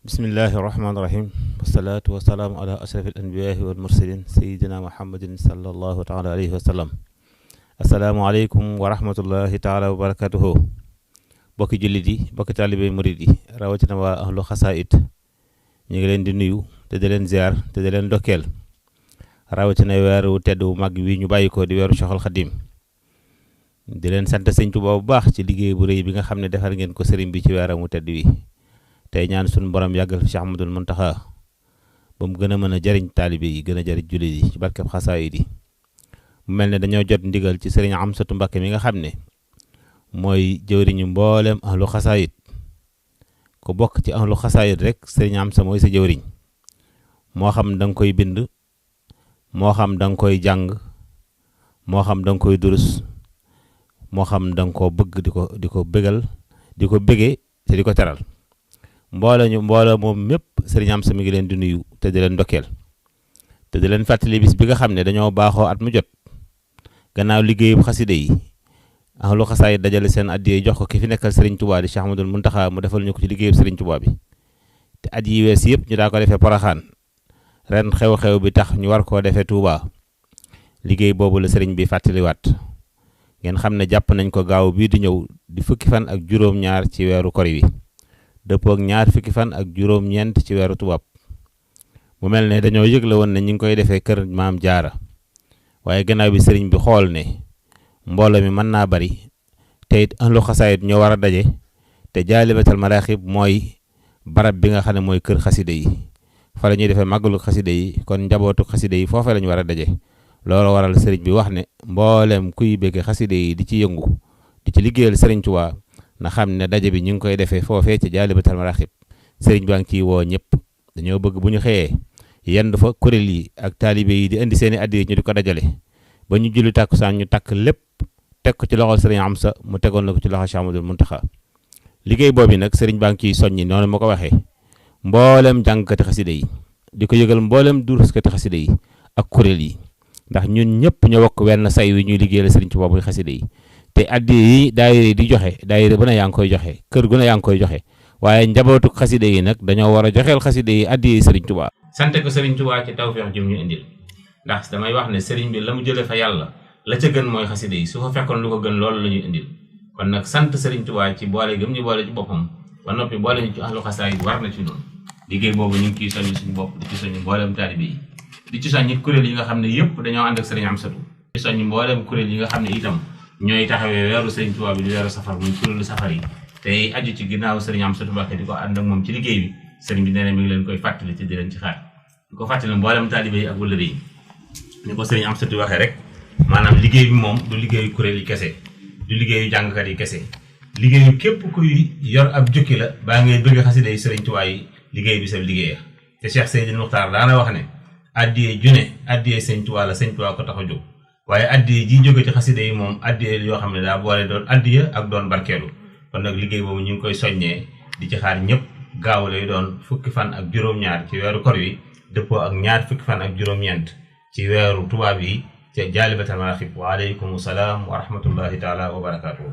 bismillahi irrahmani irrahim wasalaatu wasalaamu ala ashraf al anbiyaai wal mursalin sayidina muhammadin sallallahu taala alayhi wa sallam asalaamualeykum wa rahmatullahi taala wa barakatuhu bokki jullit yi bokki taalibé murid yi rawatina waa ahlu xasaayid ñu ngi leen di nuyu te di leen ziar te di leen ndokkeel rawatina weeru tedd wu mag wi ñu bàyyi ko di weeru Cheikhul Xadim di leen sant sëñ Tuubaa bu baax ci liggéey bu rëy bi nga xam ne defal ngeen ko sëriñ bi ci weeram wu tedd wi tey ñaan suñu borom yàggal fi Cheikh Ahmadul Muntaxa ba mu gën a mën a jariñ taalibe yi gën a jariñ jullit yi ci barkeb xasaayid yi mu mel ne dañoo jot ndigal ci sëriñ Amsatu Mbàkke mi nga xam ne mooy jëwriñu mboolem ahlu xasaayid ku bokk ci ahlu xasaayid rek sëriñ Amsa mooy sa jëwriñ moo xam da nga koy bind moo xam da nga koy jàng moo xam da nga koy durus moo xam da nga koo bëgg di ko bégal di ko bégee te di ko teral mbooloo moom mépp sëriñ Amsa mi ngi leen di nuyu te di leen ndokkeel te di leen fàttali bis bi nga xam ne dañoo baaxoo at mu jot gannaaw liggéeyu xaside yi ahlu xasaayid dajale seen addiya jox ko ki fi nekkal sëriñ Tuubaa di Cheikh Ahmadul Muntaxa mu defal ñu ko ci liggéeyu sëriñ Tuubaa bi te at yi wees yëpp ñu daa ko defee Poroxaan ren xew-xew bi tax ñu war koo defee Tuubaa liggéey boobu la sëriñ bi fàttaliwaat ngeen xam ne jàpp nañ ko gaaw bii di ñëw di fukki fan ak juróom-ñaar ci weeru kori wi dëppoo ak ñaar fukki fan ak juróom-ñeent ci weeru tubaab mu mel ne dañoo yëgle woon ne ñu ngi koy defee kër maam jaara waaye gannaaw bi sëriñ bi xool ne mbooloo mi mën naa bari te it ahlu xasaayid ñoo war a daje te jaalibatal maraaxib mooy barab bi nga xam ne mooy kër xaside yi fa la ñuy defee màggalu xaside yi kon njabootu xaside yi foofee la ñu war a daje loolu waral sëriñ bi wax ne mboolem kuy bëgg xaside yi di ci yëngu di ci liggéeyal sëriñ Tuubaa na xam ne daje bi ñu ngi koy defee foofee ci jaalibatal maraaxib sëriñ baa ngi ciy woo ñëpp dañoo bëgg bu ñu xëyee yendu fa kuréel yi ak taalibe yi di indi seeni addiya ñu di ko dajale ba ñu julli tàkkusaan ñu takk lépp teg ko ci loxol sëriñ Amsa mu tegoon na ko ci loxo Cheikh Ahmadul Muntaxa liggéey boobu nag sëriñ baa ngi ciy soññi noonu ma ko waxee mboolem jàngkati xaside yi di ko yëgal mboolem duruskati xaside yi ak kuréel yi ndax ñun ñëpp ñu bokk wenn say wi ñuy liggéeyal sëriñ Tuubaa muy xaside yi te addiya yi daayira yi di joxe daayira bu ne yaa ngi koy joxe kër gu ne yaa ngi koy joxe waaye njabootu xaside yi nag dañoo war a joxeel xaside yi addiya yi sëriñ Tuubaa sante ko sëriñ Tuubaa ci tawfeex jëm ñu indil ndax damay wax ne sëriñ bi la mu jële fa yàlla la ca gën mooy xaside yi su fa fekkoon lu ko gën loolu la ñuy indil kon nag sant sëriñ Tuubaa ci boole gëm ñu boole ci boppam ba noppi boole ñu ci ahlu xasaayid war na ci noonu liggéey boobu ñu ngi ciy soññ suñu bopp di ci soññ mboolem taalibe yi di ci soññ kuréel yi nga xam ne yëpp dañoo ànd ak sëriñ Amsatu di soññ mboolem kuréel yi nga xam ne itam ñooy taxawee weeru sëriñ Tuubaa bi di weeru safar muy kuréelu safar yi tey aju ci ginnaaw sëriñ Amsatu Mbàkke di ko ànd ak moom ci liggéey bi sëriñ bi nee na mi ngi leen koy fàttali te di leen ci xaar di ko fàttali mboolem taalibe yi ak wëllëre yi ni ko sëriñ Amsatu waxee rek maanaam liggéey bi moom du liggéeyu kuréel yi kese du liggéeyu jàngkat yi kese liggéeyu képp kuy yor ab jukki la baa ngay bëgg xasida yi sëriñ Tuubaa yi liggéey bi sa liggéeya te Cheikh Seydil Muxtaar daana wax ne addiyee june addiyee sëriñ Tuubaa la sëriñ Tuubaa ko tax a jóg waaye addiya ji jóge ci xasida yi moom addiya yoo xam ne daa boole doon addiya ak doon barkeelu kon nag liggéey boobu ñu ngi koy soññee di ci xaar ñëpp gaaw lay doon fukki fan ak juróom-ñaar ci weeru kor wi dëppoo ak ñaar fukki fan ak juróom-ñeent ci weeru tubaab yi ca jaalibatal maraaxib wa aleykum salaam wa rahmatullahi taala wa barakaatu.